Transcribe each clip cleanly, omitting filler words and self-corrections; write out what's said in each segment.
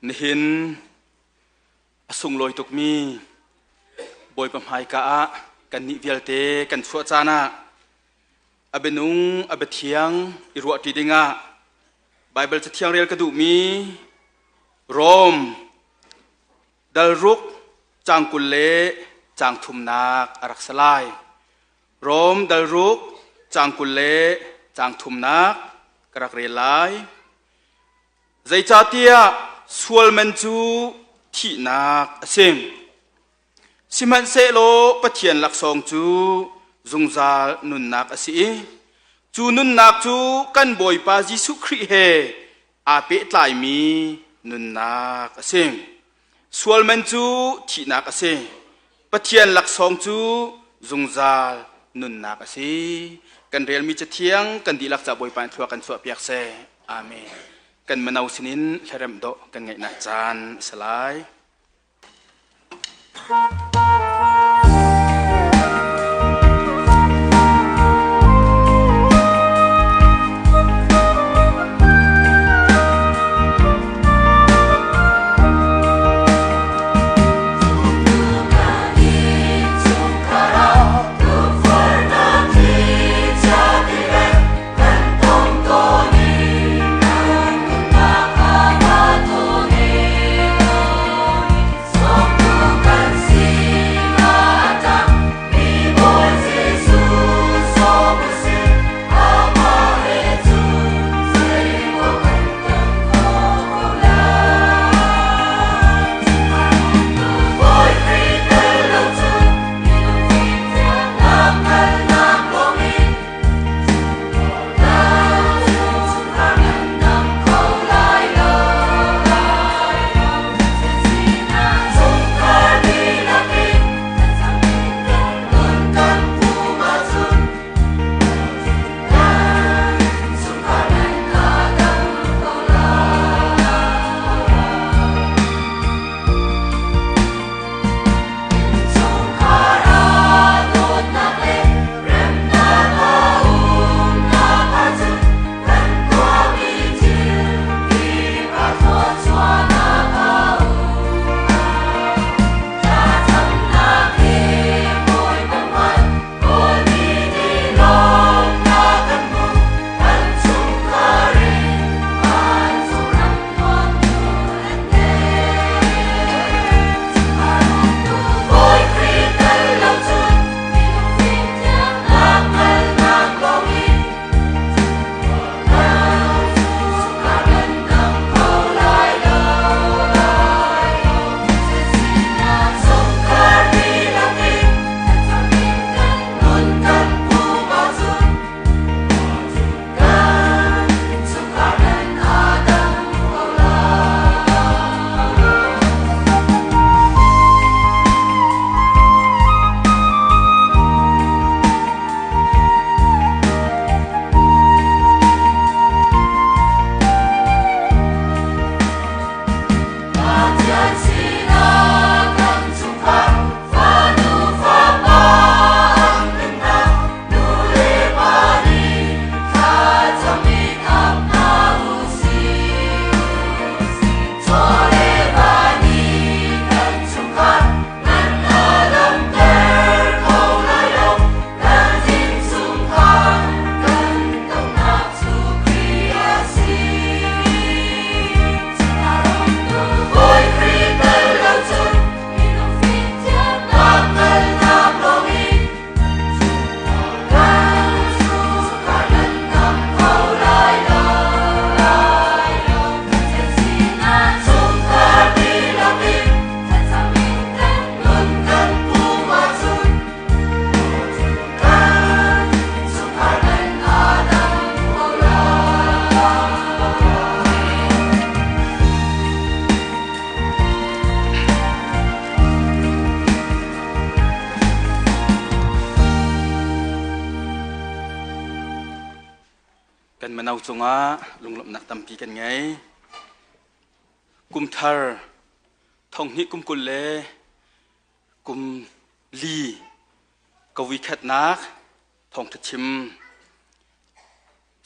Nihin a sunglawi tukmi Bawipa hmaika ah kannih vialte kan chuah caan ah a bianung a biathiang i ruahṭi dingah Baibal cathiang rel ka duhmi Rom dalruk caang 20 le caang thumnak a rak si lai. Rom dalruk caang 20 le caang thumnak ka rak rel lai. Zeicahtiah sual man cu thihnak a si. Sihmanhsehlaw Pathian laksawng cu zungzal nunnak a si i cu nunnak cu kan Bawipa Jesuh Khrih he aa pehtlaimi nunnak a si. Sual man cu thihnak a si. Pathian laksawng cu zungzal nunnak a si. Kan relmi cathiang kan dihlak ca Bawipa in thlua kan chuahpiak seh. Amen. Kan mino sinin hlaremh dawh kan ngeihnak caan a si lai. Kan mino cungah lunglawmhnak tampi kan ngei. Kum thar thonghnih kum 20 le kum li ka vuikhatnak thawngṭha chim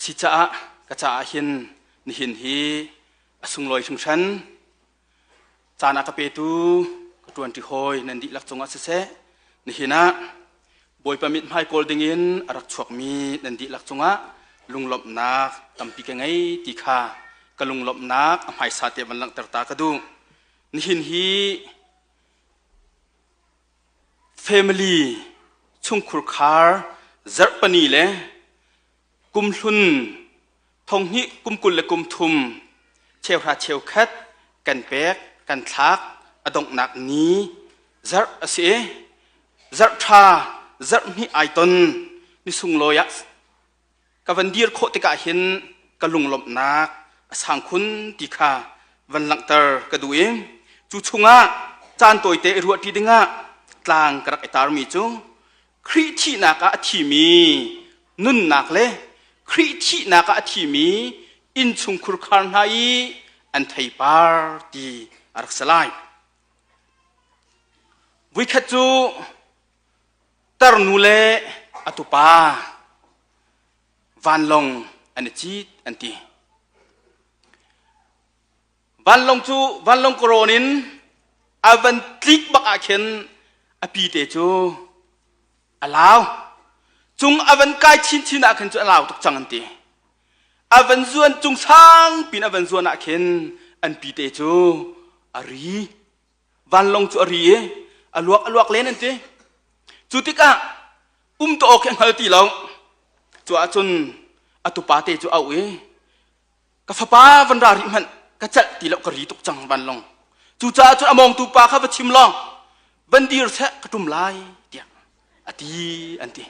si caah ka caah hin nihin hi a sunglawi hringhran. Caan a ka petu ka ṭuanṭi hawi nan dihlak cungah siseh, nihin ah Bawipa mithmai kawl dingin a rak chuakmi nan dihlak cungah lunglawmhnak tampi ka ngei ti kha ka lunglawmhnak a hmaisa te van langhter ta ka duh. Nihin hi family chungkhur khar zarhpani le kumhlun thonghnih kum 20 le kum thum cheuhra cheukhat kan pek kan thlak a donghnak ni zarh a si i zarh ṭha zarh hnih ai ton ni sunglawi ah ka van dir khawh tikah hin ka lunglawmhnak a sang khun ti kha van langhter ka duh i cu chungah caan tawite i ruahṭi dingah tlang ka rak i tarmi cu Khrih thihnak ah a thimi nunnak le Khrih thihnak ah a thimi innchungkhur khar hna i an theipar ti a rak si lai. Vuikhat cu tarnu le a tupa vanlawng an i cit an ti. Vanlawng cu vanlawng karawn in a van tlik bak ah khin a pi te cu a lau. Cung a van kai chinchin ah khin cu a lau tuk cang an ti. A van zuan cung sang pin a van zuan ah khin an pi te cu a ri. Vanlawng cu a ri i a luak a luak len an ti. Cu tikah um to awk hi a hngal ti lo. Cu ahcun a tupa te cu auh i ka fapa van ra rih hmanh ka celh ti lo ka ri tuk cang vanlawng cucaah cun a mawngtu pa kha va chim law van dir seh ka ṭum lai tiah a ti an ti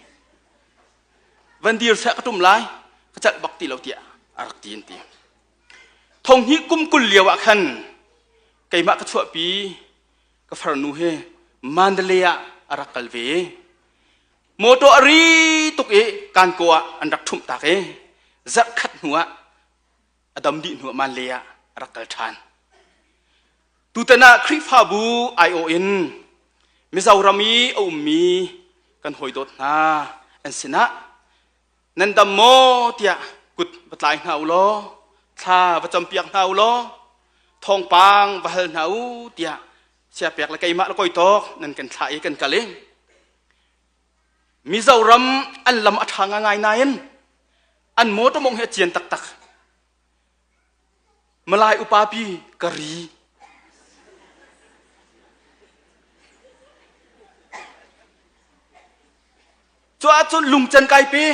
van dir seh ka ṭum lai ka celh bak ti lo tiah a rak ti an ti thong hnih kum 20 lio ah khan keimah ka chuahpi ka farnu hi Mandalay ah a rak kal ve Motor a ri tuk i kankaw ah an rak ṭhumh tak i zarhkhat hnu ah a dam dih hnu ah Manle ah a rak kal ṭhan. Tutan ah Khrihfabu aiawh in Mizoram i a ummi kan hawidawt hna an sinah nan dam maw tiah kut va tlai hna u law thla va campiak hna u law thawngpang va hal hna u tiah siapek le keimah le koi tawk nan kan thlah i kan kal i Mizoram an lam a ṭha ngai nain an motor mong hi a cian taktak. Malai upa pi ka ri. Cu ahcun lungcan kai pe.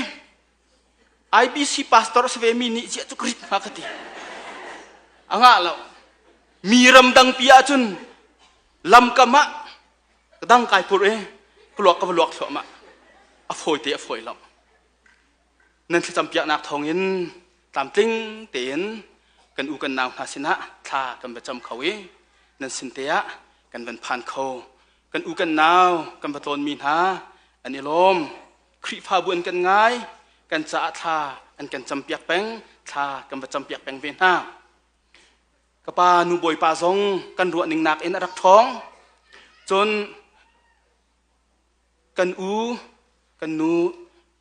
IBC pastor a si ve mi nih ziah cu ka rit hnga ka ti. A ngah lo. Mi ramdang pi ahcun lamkam ah ka dang kai pur i ka luak ka va luak thluahmah. A fawi te a fawi lo. Nan thlacam piaknak thawngin tlamtling tein kan u kan nau hna sinah thla kan va cam kho i nan sin te ah kan van phan kho. Kan u kan nau kan va tlawnmi hna an i lawm. Khrihfabu an kan ngai, kan caah thla an kan campiak peng, thla kan va campiak peng ve hna. Ka pa nu bawipa zong kan ruahning nakin a rak ṭhawng. Cun kan u, kan nu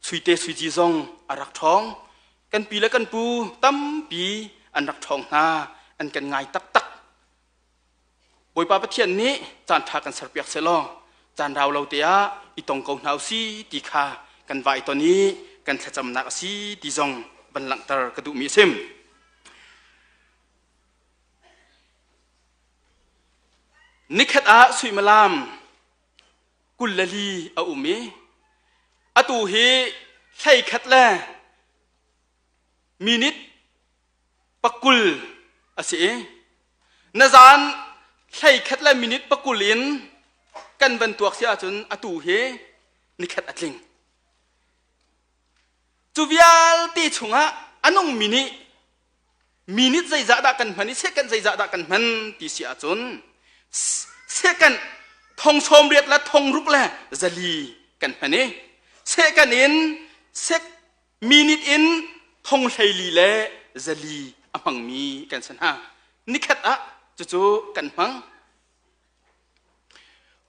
Suite Suiji zong a rak ṭhawng. Kan pi le kan pu tampi an rak ṭhawng hna, an kan ngai taktak. Bawipa Pathian nih caan ṭha kan serpiak sehlaw caan rau lo te ah i tong ko hna usih ti kha kan va i ton i kan thlacamnak a si ti zong van langhter ka duhmi a si. Nikhat ah suimilam 24 a um i atu hi 11 le minute 20 a si i na zan 11 le minute 20 in kan van tuak si ahcun atu hi nikhat a tling. Cu vialte chungah a nungmi nih minute zeizah dah kan hman i second zeizah dah kan hman ti si ahcun second thong 80 le thong ruk le zali kan hman i second in sek minute in thong 14 le zali a hmangmi kan si hna. Nikhat ah cucu kan hmang.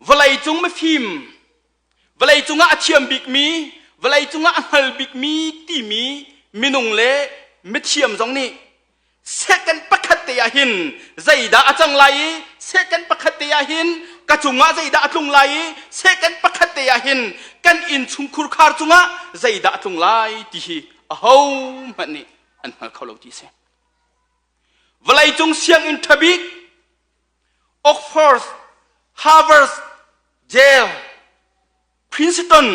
Vawleicung mifim, vawleicung ah a thiam bikmi, vawleicung ah a hngal bikmi timi minung le mithiam zong nih second pakhat. pakhat te ah hin zeidah a cang lai i second pakhat te ah hin ka cungah zeidah a tlung lai i second pakhat te ah hin kan inn chungkhur khar cungah zeidah a tlung lai ti hi ahohmanh nih an hngal kho lo ti a si. Vawleicung sianginn ṭhabik Oxford, Harvard, Yale, Princeton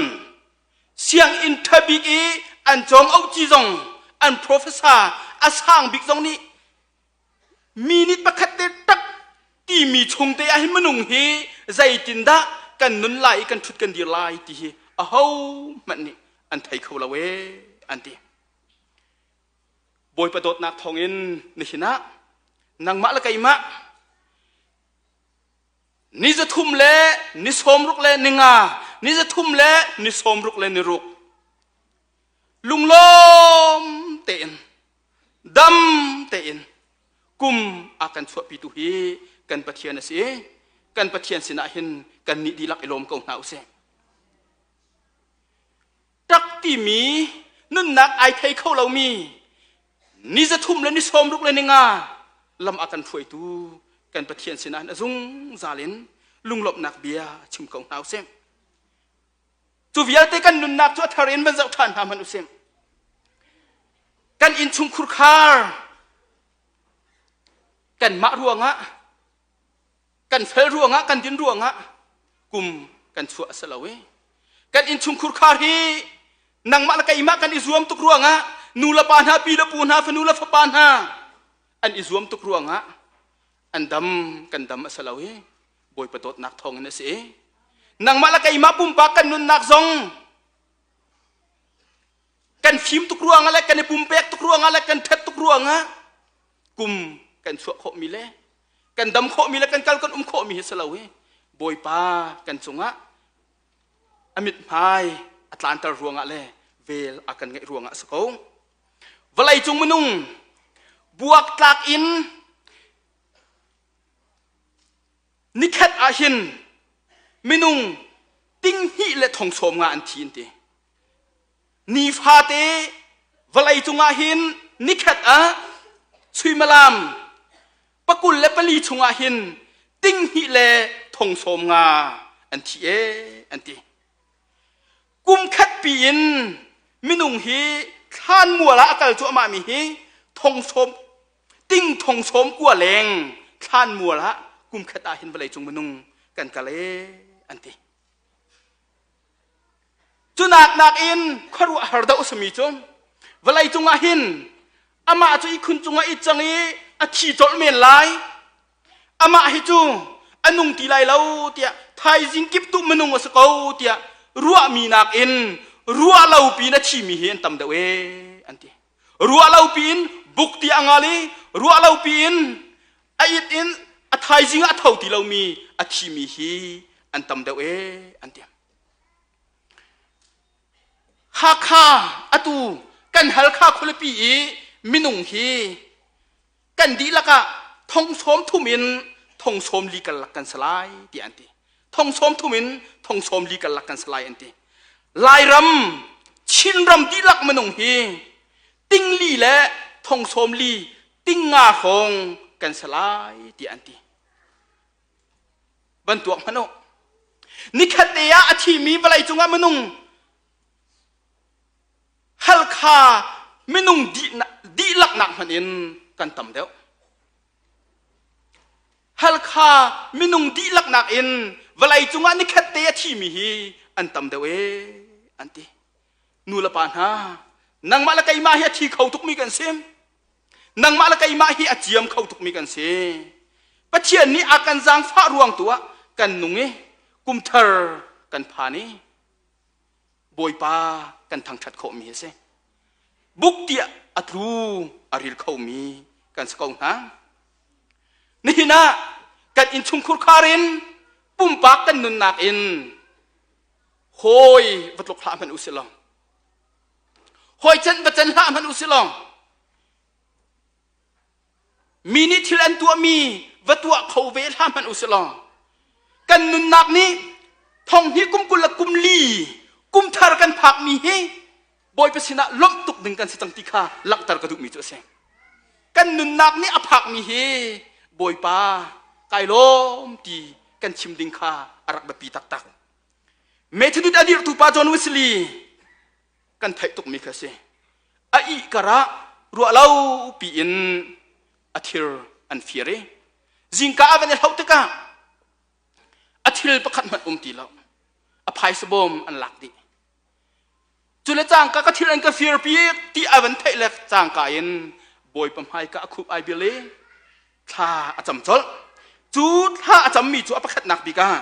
sianginn ṭhabik i an cawng auhci zong an professor a sang bik zong nih minute pakhat te tak timi chung te ah hin minung hi zeitindah kan nun lai i kan ṭhut kan dir lai ti hi aho hmanh nih an thei kho lo ee an ti. Bawipa dawtnak thawngin nihin ah nangmah le keimah ni 3 le ni 60 le ni nga ni 3 le ni 60 le ni ruk lunglawm tein dam tein kum a kan chuahpitu hi kan Pathian a si kan Pathian sinah hin kan nih dihlak i lawm ko hna usih tak timi nunnak ai thei kho lomi ni 3 le ni 60 le ni nga lam a kan hruaitu kan Pathian sinah a zungzal in lunglawmhnak bia chim ko hna usih. Cu vialte kan nunnak cu a thar in van zoh ṭhan hna hmanh usih. Kan innchung khurkhar kanmah ruangah kan fel ruangah kan din ruangah kum kan chuah a si lo i kan innchung khurkhar hi nangmah le keimah kan i zuam tuk ruangah nu le pa hna pi le pu hna fanu le fapa hna an i zuam tuk ruangah an dam kan dam a si lo i Bawipa dawtnak thawngin a si i nangmah le keimah pumpak kan nunnak zong kan fim tuk ruangah le kan i pumpek tuk ruangah le kan ṭhat tuk ruangah kum kan chuah khawhmi le kan dam khawhmi le kan kal kan um khawhmi hi si lo hi Bawipa kan cungah a mithmai a tlanter ruangah le vel a kan ngeih ruangah a si ko. Vawlei cung minung buak tlak in nikhat ah hin minung ting hnih le thong sawm nga an thi an ti. Nifate vawlei cungah hin nikhat ah suimilam pakul le pali chungah hin ting hnih le thong sawm nga an thi e an ti. Kum khat pi in minung hi thlanmual ah a kal cuahmah mi hi thong sawm ting thong sawm kua leng thlanmual ah kum khat ah hin vawlei cung minung kan kal e an ti. Cunak nakin khuaruahhar deuh a simi cu vawlei cungah hin amah cu ihkhun cungah i cang i a thi colh men lai. Amah hi cu a nung ti lai lo tiah thaizing kip tu minung a si ko tiah ruahmi nakin ruah lo piin a thimi hi an tam deuh ee an ti. Ruah lo piin buk ti a ngal i ruah lo piin a it in a thaizing ah a tho ti lomi a thimi hi an tam deuh ee an ti. Hakha atu kan Halkha khualipi i minung hi kan dihlak ah thong sawm thum in thong sawm li karlak kan si lai tiah an ti. Thong sawm thum in thong sawm li karlak kan si lai an ti. Lairam Chinram dihlak minung hi tingli le thong sawm li tingnga hrawng kan si lai tiah an ti. Van tuak hmanh u. Nikhat te ah a thimi vawlei cungah minung Halkha minung dihlaknak hmanh in kan tam deuh. Halkha minung dihlaknak in vawlei cungah nikhat te a thimi hi an tam deuh ee an ti. Nu le pa hna, nangmah le keimah hi a thi kho tukmi kan si. Nangmah le keimah hi a ciam kho tukmi kan si. Pathian nih a kan zaangfah ruang tu ah kan nung i kumthar kan phan i Bawipa kan thangṭhat khawhmi a si. Buk tiah a tlu a ril khomi kan si ko hna. Nihin ah kan innchungkhur khar in pumpak kan nunnak in hawi va tluk hlah hmanh usih law hawi can va can hlah hmanh usih law Mi nih thil an tuahmi va tuah kho ve hlah hmanh u sih law kan nunnak nih thong hnih kum 20 le kum li kum thar kan phakmi hi Bawipa sinah lawmh tuk ding kan si cang ti kha langhter ka duhmi cu a si. kan nunnak nih a phakmi hi Bawipa kai lawm ti kan chim ding kha a rak biapi taktak. Methodist a dirhtu pa John Wesley kan theih tukmi kha si. A ih karah ruah lo piin a thir an fir i zingka a van i hloh tikah a thil pakhat hmanh um ti lo. A phaisa bawm an lak dih. Cu le cangka ka thil an ka fir pi ti a van theih le cangka in Bawipa hmaika a khup ai bil i thla a cam colh. Cu thla a cammi cu a pakhatnak bik ah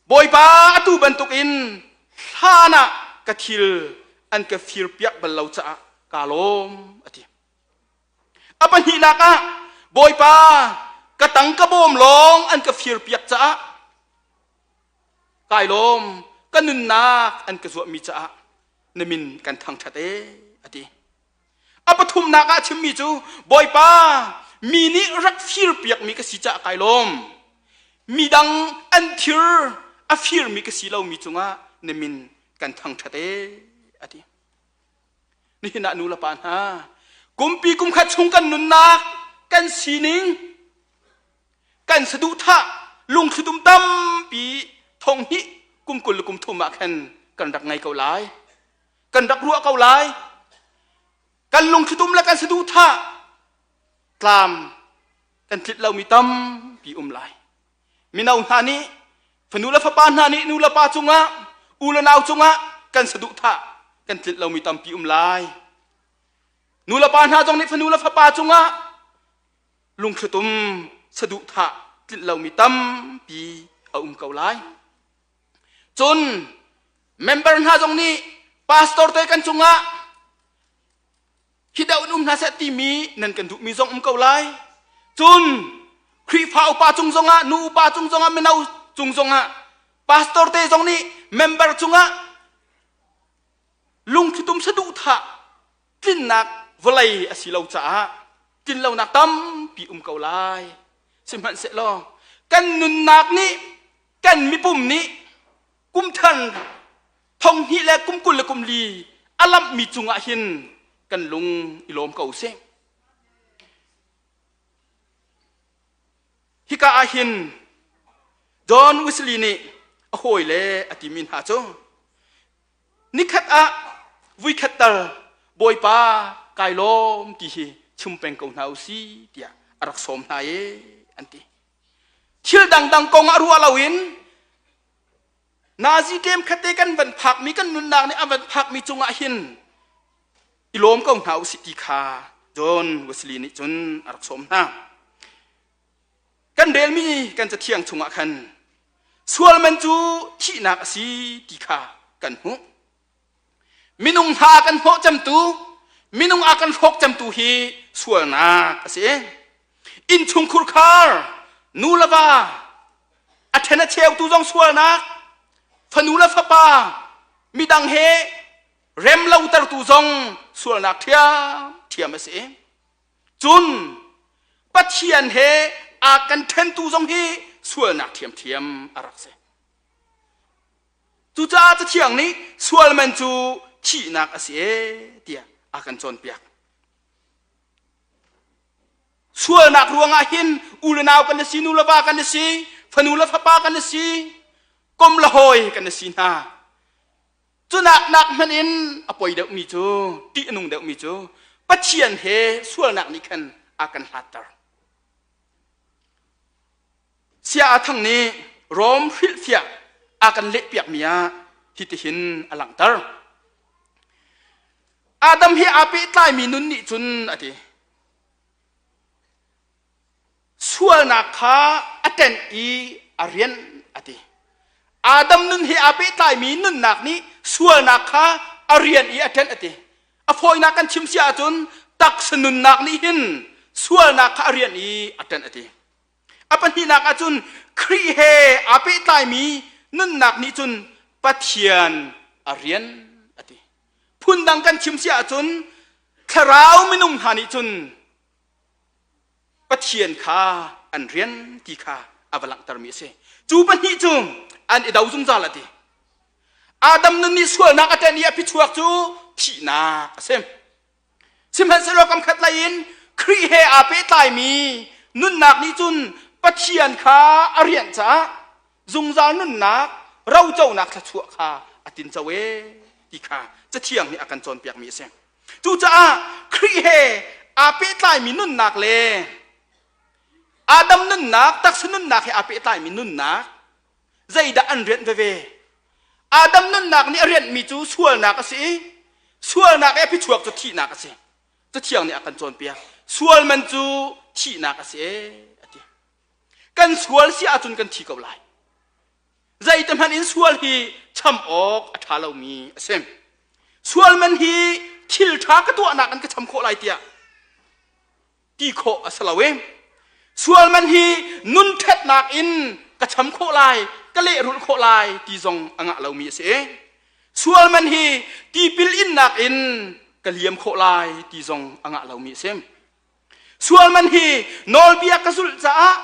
Bawipa atu bantukin hlan ah ka thil an ka fir piak bal lo caah kaa lawm a ti. A pahnihnak ah Bawipa ka tang ka bawm lawng an ka fir piak caah kai lawm ka nunnak an ka zuahmi caah na min kan thangṭhat ee a ti. A pathumnak ah chimmi cu Bawipa mi nih rak firpiakmi ka si caah kai lawm. Midang an thir a firmi ka si lomi cungah na min kan thangṭhat ee a ti. Nihin ah nu le pa hna kumpi kumkhat chung kan nunnak kan sining kan saduhthah lungthlitum tampi thong hnih kum 20 le kum thum ah khan kan rak ngei ko lai. Kan rak ruah ko lai. Kan lungthlitum le kan saduhthah tlam kan tlit lomi tampi um lai. Mino hna nih fanu le fapa hna nih nu le pa cungah u le nau cungah kan saduhthah kan tlinh lomi tampi um lai. Nu le pa hna zong nih fanu le fapa cungah lungthlitum saduhthah tlinh lomi tampi a um ko lai. Cun member hna zong nih pastor te kan cungah hi deuh in um hna seh timi nan kan duhmi zong um ko lai. Cun Khrihfa upa cung zongah nu upa cung zongah mino cung zongah pastor te zong nih member cungah lungthlitum saduhthah tlinnak vawlei a si lo caah tlinlonak tampi um ko lai. Sihmanhsehlaw kan nunnak nih kan mipum nih kum than thong hnih le kum 20 le kum li a lamhmi cungah hin kan lung i lawm ko sih. Hika ah hin John Wesley nih a hawile a timi hna cu nikhat ah vuikhat tal Bawipa kai lawm ti hi chim peng ko hna u si tiah a rak sawm hna e an ti. Thil dangdang kong ah ruah loin Nazi kem khatte kan van phakmi kan nunnak nih a van phakmi cungah hin i lawm ko hna usih ti kha John Wesley nih cun a rak sawm hna. Kan relmi kan cathiang chungah khan sual man cu thihnak a si ti kha kan hmuh. Minung hna a kan hnawh cemtu, minung a kan hrawk cemtu hi sualnak a si. Innchungkhur khar, nu le va, a ṭhen a cheutu zong sualnak, fanu le fapa, midang he rem lotertu zong sualnak ṭhiamṭhiam a si. Cun Pathian he a kan ṭhentu zong hi sualnak ṭhiamṭhiam a rak si. Cucaah Cathiang nih sual man cu thihnak a si e tiah a kan cawnpiak. Sualnak ruangah hin u le nau kan si, nu le va kan si, fanu le fapa kan si, kom le hawi kan si hna. Cunak nak hmanh in a poi deuhmi cu, ṭih a nung deuhmi cu Pathian he sualnak nih khan a kan hlatter. Sia a thang nih Rom hrilhfiah a kan lehpiakmi ah hitihin a langhter. Adam he aa pehtlaimi nun nih cun a ti. Sualnak kha a ṭenh i a rianh a ti. Adam nun he aa pehtlaimi nunnak nih sualnak kha a rian i a ṭenh a ti. A fawinak kan chim si ahcun taksa nunnak nih hin sualnak kha a rian i a ṭenh a ti. A pahnihnak ahcun Khrih he aa pehtlaimi nunnak nih cun Pathian a rian a ti. Phundang kan chim si ahcun thlarau minung hna nih cun Pathian kha an rian ti kha a va langhtermi a si. Cu pahnih cu an i do zungzal a ti. Adam nun nih sualnak a ṭen i a phichuak cu thihnak a si. Sihmanhsehlaw kam khat lei in Khrih he aa pehtlaimi nunnak nih cun Pathian kha a rianh caah zungzal nunnak roconak thluachuah kha a tinco e ti kha Cathiang nih a kan cawnpiakmi a si. Cucaah Khrih he aa pehtlaimi nunnak le Adam nunnak, taksa nunnak he aa pehtlaimi nunnak zeidah an rianh veve? Adam nunnak nih a rianhmi cu sualnak a si i sualnak i a phichuak cu thihnak a si. Cathiang nih a kan cawnpiak. Sual man cu thihnak a si e a ti. Kan sual si ahcun kan thi ko lai. Zeite hmanh in sual hi cham awk a ṭha lomi a si. Sual man hi thil ṭha ka tuahnak in ka cham khawh lai tiah ti khawh a si lo i sual man hi nun ṭhatnak in ka cham khawh lai ka lehrulh khawh lai ti zong a ngah lomi a si i sual man hi tipil innak in ka liam khawh lai ti zong a ngah lomi a si. Sual man hi nawlbia ka zulh caah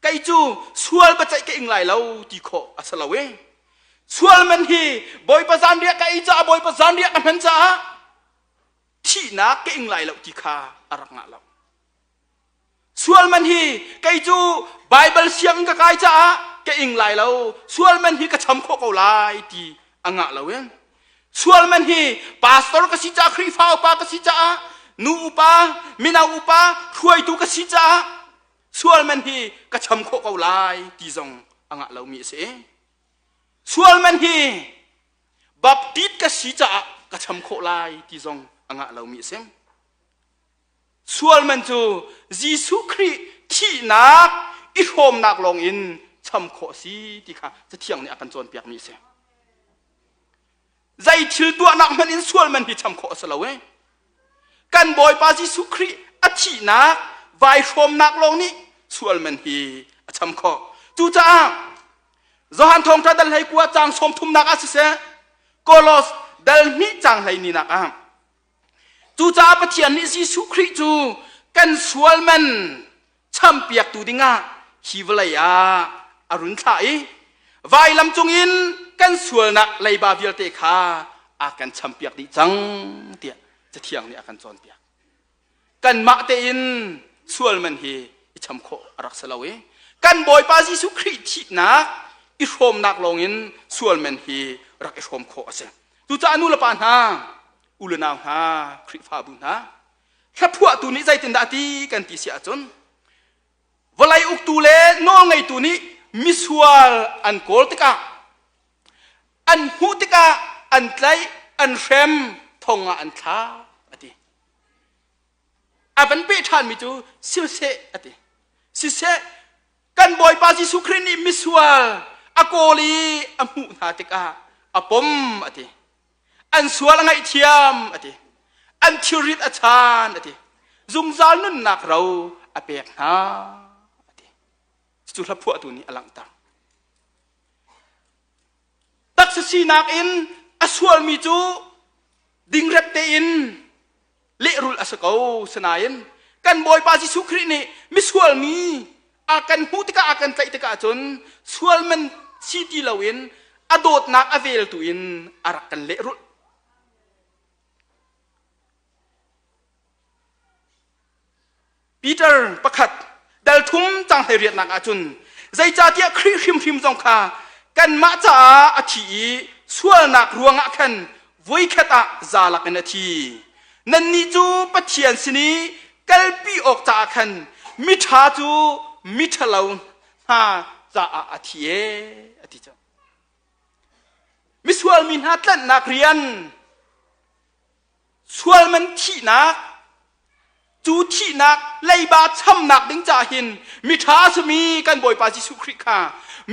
kei cu sual biaceih ka ing lai lo ti khawh a si lo i sual man hi Bawipa zanriah ka ei caah Bawipa zanriah ka hman caah thihnak ka ing lai lo ti kha a rak ngah lo. Sual man hi kei cu Baibal sianginn ka kai caah ka ing lai lo, sual man hi ka cham khawh ko lai ti a ngah lo i sual man hi pastor ka si caah Khrihfa upa ka si caah nu upa mino upa hruaitu ka si caah sual man hi ka cham khawh ko lai ti zong a ngah lomi a si. Sual man hi baptist ka si caah ka cham khawh lai ti zong a ngah lomi a si. Sual man cu Jesuh Khrih thihnak i hrawmnak lawng in cham khawh a si ti kha Cathiang nih a kan cawnpiakmi a si. Zei thil tuahnak hmanh in sual man hi cham khawh a si lo e. Kan Bawipa Jesuh Khrih a thihnak vai hrawmnak lawng nih sual man hi a cham khawh. Cucaah Johan Thawngṭha dal 19 caang 30nak ah siseh, Kolos dal hnih caang 12nak ah Cucaah Pathian nih Jesuh Khrih cu kan sual man champiaktu dingah hi vawlei ah a run thlah i vailam cungin kan sualnak leiba vialte kha a kan champiak dih cang tiah Cathiang nih a kan cawnpiak. Kanmah tein sual man hi i cham khawh a rak si lo i kan Bawipa Jesuh Khrih thihnak i hrawmnak lawngin sual man hi rak i hrawm khawh a si. Cucaah nu le pa hna, u le nau hna, Khrihfabu hna, hlaphuahtu nih zeitindah a ti kan ti si ahcun vawlei uktu le nawlngeitu nih misual an kawl tikah an hmuh tikah an tlaih, an hrem, thong ah an thlak a ti. A van peh ṭhanmi cu siseh a ti. Siseh kan Bawipa Jesuh Khrih nih misual a kawl i a hmuh hna tikah a pom a ti. An sual a ngaihthiam a ti. An thilrit a chan a ti. Zungzal nunnak ro a pek hna a ti. Cu hla phuahtu nih a langhter. Taksa sinak in a sualmi cu dingrep tein lehrulh a si ko sinain kan Bawipa Jesuh Khrih nih misual mi a kan hmuh tikah a kan tlaih tikah cun sual man si ti loin a dawtnak a vel tu in a rak kan lehrulh. Peter pakhat dal thum cang hlei riatnak ahcun zeicahtiah Khrih hrimhrim zong kha kanmah caah a thi i sualnak ruangah khan voikhat ah zalak in a thi. Nannih cu Pathian sin i kalpi awk caah khan miṭha cu miṭhalo hna caah a thi e a ti cang. Misual mi hna tlanhnak rian Sual man thihnak cu thihnak leiba chamnak ding caah hin miṭha a simi kan Bawipa Jesuh Khrih kha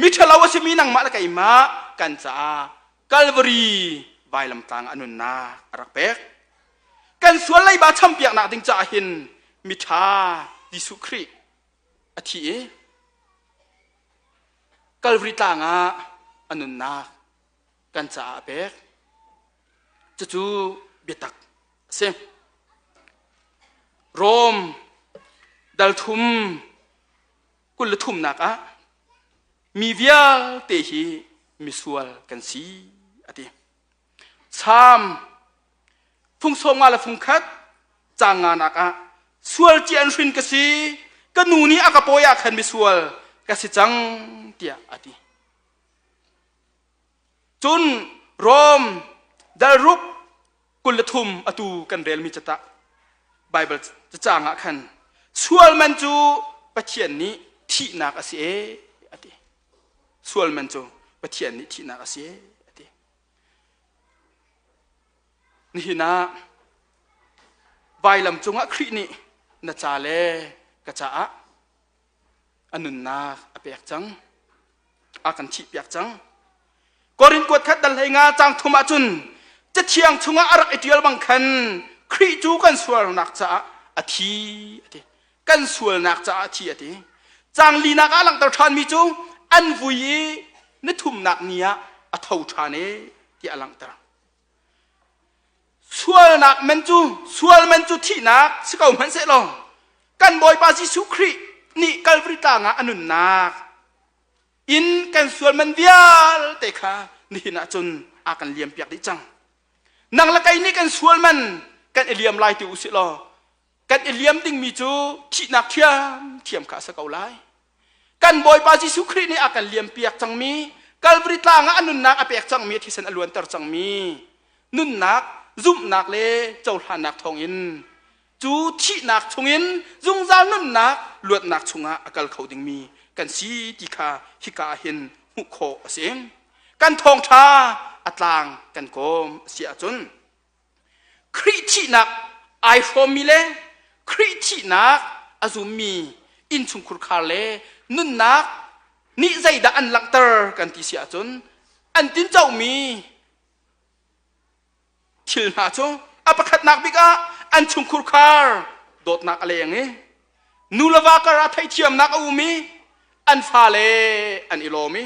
miṭhalo a simi nangmah le keimah kan caah Calvary vailamtlang a nunnak a rak pek. Kan sual leiba champiaknak ding caah hin miṭha Jesuh Khrih a thi i Calvary tlang ah a nunnak kan caah a pek. Cucu biatak a si. Rom dal thum 23 nak ah mi vialte hi misual kan si a ti. Salm fung sawm nga le fung khat caang nga nak ah. Sual cia in hrin ka si. Ka nu nih a ka pawi ah khan misual ka si cang tiah a ti. Cun Rom dal ruk 23 atu kan relmi catah Bible cacang ah khan sual man cu Pathian nih thihnak a si e a ti. Sual man cu Pathian nih thihnak a si e a ti. Nihin ah vailam cungah Khrih nih na ca le ka caah a nunnak a pek cang. A kan thihpiak cang. Korin kuat khat dal hlei nga cang thum ahcun Cathiang chungah a rak i ṭial bang khan Khrih cu kan sualnak caah a thi a ti. Kan sualnak caah a thi a ti. Cang linak ah langhter ṭhanmi cu an vui i ni thumnak ni ah a tho ṭhan e tiah a langhter. Sualnak man cu sual man cu thihnak si ko hmanhsehlaw kan Bawipa Jesuh Khrih nih Calvary tlang ah a nunnak in kan sual man vialte kha nihin ah cun a kan liampiak dih cang. Nang le kei nih kan sual man kan i liam lai ti usih law kan i liam dingmi cu thihnak ṭhiamṭhiam kha a si ko lai. Kan Bawipa Jesuh Khrih nih a kan liampiak cangmi, Calvary tlang ah a nunnak a pek cangmi, a thisen a luanter cangmi nunnak, zumhnak le cohlannak thawngin cu thihnak chungin zungzal nunnak luatnak chungah a kal kho dingmi kan si ti kha hika ah hin hmuh khawh a si. Kan thawngṭha a tlang kan kawm a si ahcun Khrih thihnak ai hrawmmi le Khrih thihnak a zummi innchungkhur khar le nunnak nih zeidah an langhter kan ti si ahcun an tincomi thil hna cu a pakhatnak bik ah an chungkhur khar dawtnak a leng i nu le va kar ah theihthiamnak a um i an fale an i lawm i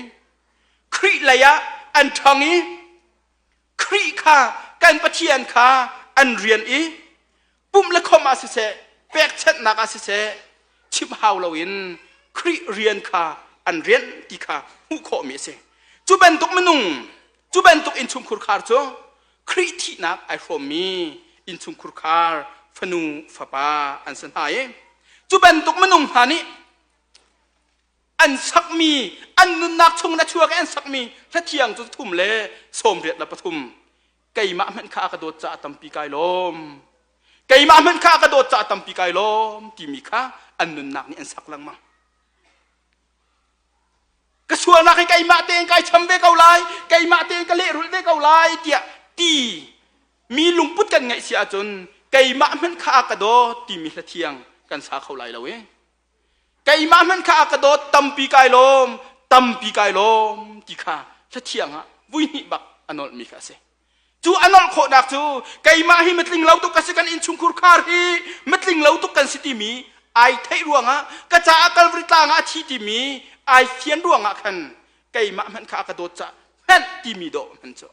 Khrih lei ah an ṭhang i Khrih kha kan Pathian kha an rian i pumh le khawmh ah siseh pekchanhnak ah siseh chim hau loin Khrih rian kha an rian ti kha hmuh khawhmi a si. Cu bantuk minung, cu bantuk innchungkhur khar cu Khrih thihnak ai hrawmmi innchungkhur khar fanu fapa an si hna i cu bantuk minung hna nih an sakmi an nunnak chung na chuak i an sakmi hlathiang cu thum le 83 keimah hmanh kha a ka dawt caah tampi kai lawm keimah hmanh kha a ka dawt caah tampi kai lawm timi kha an nunnak nih an sak lengmang ka sualnak hi keimah tein kai cham ve ko lai keimah tein ka lehrulh ve ko lai tiah ti mi lungput kan ngeih si ahcun keimah hmanh kha a ka dawt timi hlathiang kan sa kho lai lo e Keimah hmanh kha a ka dawt tampi kai lawm, tampi kai lawm ti kha hlathiang ah vui hnih bak a nolhmi kha a si. Cu a nolh khawhnak cu keimah hi mitling lo tuk ka si kan innchungkhur khar hi mitling lo tuk kan si timi ai theih ruangah ka caah Calvary tlang ah a thi timi ai fian ruangah khan keimah hmanh kha a ka dawt caah hmanh timi dawh hman cu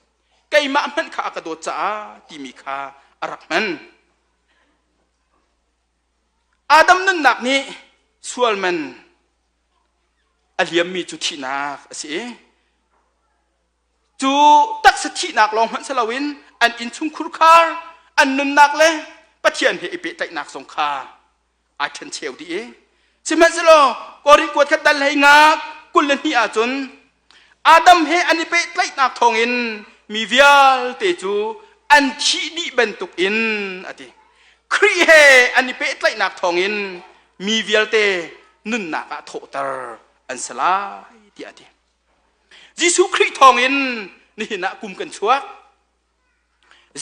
keimah hmanh kha a ka dawt caah timi kha a rak hman. Adam nunnak nih sual man a liammi cu thihnak a si i cu taksa thihnak lawng hmanh si loin an innchungkhur khar an nunnak le Pathian he i pehtlaihnak zong kha aa ṭhencheu dih i sihmanhsehlaw Korin kuat khat dal hlei nga 22 ahcun Adam he an i pehtlaihnak thawngin mi vialte cu an thih dih bantukin a ti. Khrih he an i pehtlaihnak thawngin mi vialte nunnak ah thawhter an si lai tiah a ti. Jesuh Khrih thawngin nihin ah kum kan chuak.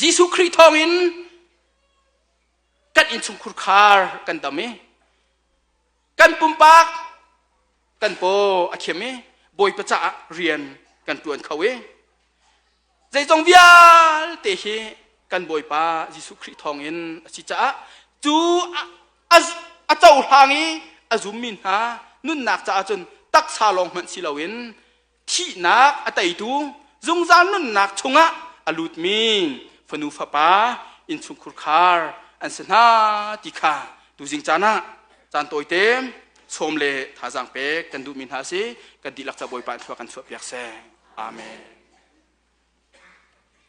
Jesuh Khrih thawngin kan innchungkhur khar kan dam i kan pumpak kan paw a thiam i Bawipa caah rian kan ṭuan kho i zeizong vialte hi kan Bawipa Jesuh Khrih thawngin a si caah cu a cohlang i a zummi hna nunnak caah cun taksa lawng hmanh si loin thihnak a teitu zungzal nunnak chungah a lutmi fanu fapa innchungkhur khar an si hna ti kha tuzing caan ah caan tawite sawm le thazaang pek kan duhmi hna si. Kan dihlak ca Bawipa in thlua kan chuahpiak seh. Amen.